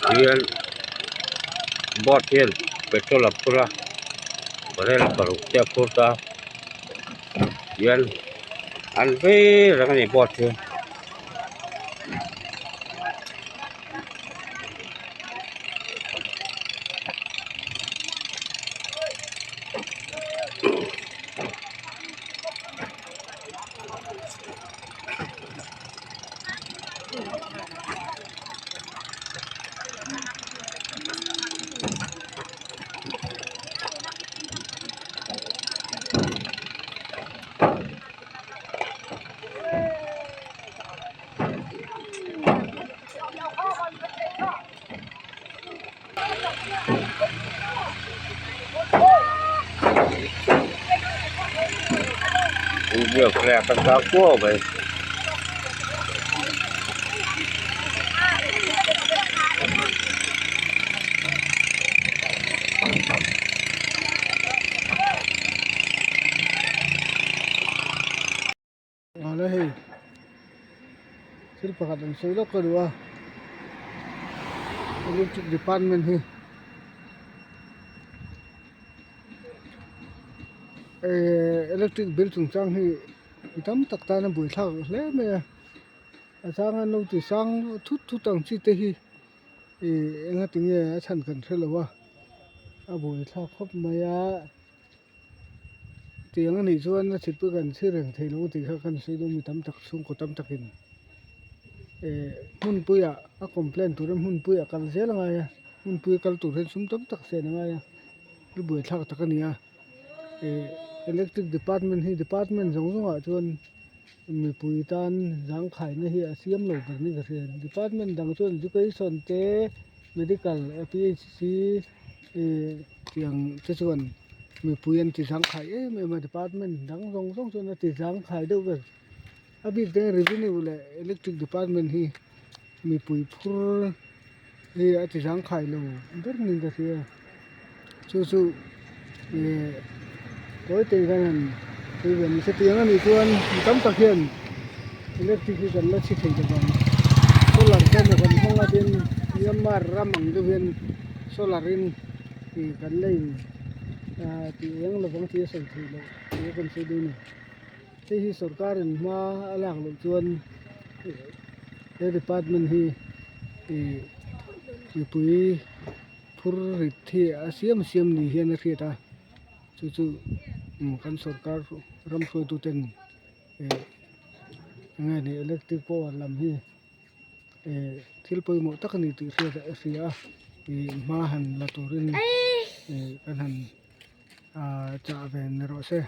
Hian boat hian petrol a phur a barrel paruk te a phur ta hian an vei reng a ni boat hi. India flag a zau kuau mai. Awle hei thil pakhat an sawi lawk ka duh a electric department hi ehh electric bill chungchang hi mi tam tak tan a buaithlak hle mai a a chang an lo ti sang thut thut ang chi te hi ih enga tinge a chhan kan hrelo a a buaithlak khawp mai a. Tiang a nih chuan a chhit pawh kan chhi reng thei lo tih kha kan sawi dawn mi tam tak chhungkaw tam takin eh hmunpuiah a complaint tur in hmunpuiah kal zel a ngai a hmunpui kal tur hian sum tam tak sen a ngai a thil buaithlak tak a ni a eh electric department hi department zawng zawng ah chuan mipui tan zangkhaina hi a siam lo ber niin ka hria department dang chuan education te medical P H C ih tiang te chuan mipui an ti zangkhai em em a department dang zawng zawng chuan a ti zangkhai deuh vel a bik te revenue leh electric department hi mipui phur hi a ti zangkhai lo ber niin ka hria chu chu ih tawi te hian han sawi ve a ni chutiang a nih chuan mi tam tak hian electric hi kan la chhi thei ta vang solar te emaw kan hmang a tin Myanmar ram ang deuh hian solar in ih kan la in ah tih eng lovang tih a sawi theih loh tih a kan sawi dawn a ni hei hi sorkar in hma a lak loh chuan he department hi ih mipui phur rit hi a siam siam ni hian a hriat a chu chu kan sorkar ram hruaitu ten eh enge ni electric power lam hi eh thil pawimawh tak a ni tih hriat a hria a ih hma han la turin ih kan han ah chah ve ni rawh se.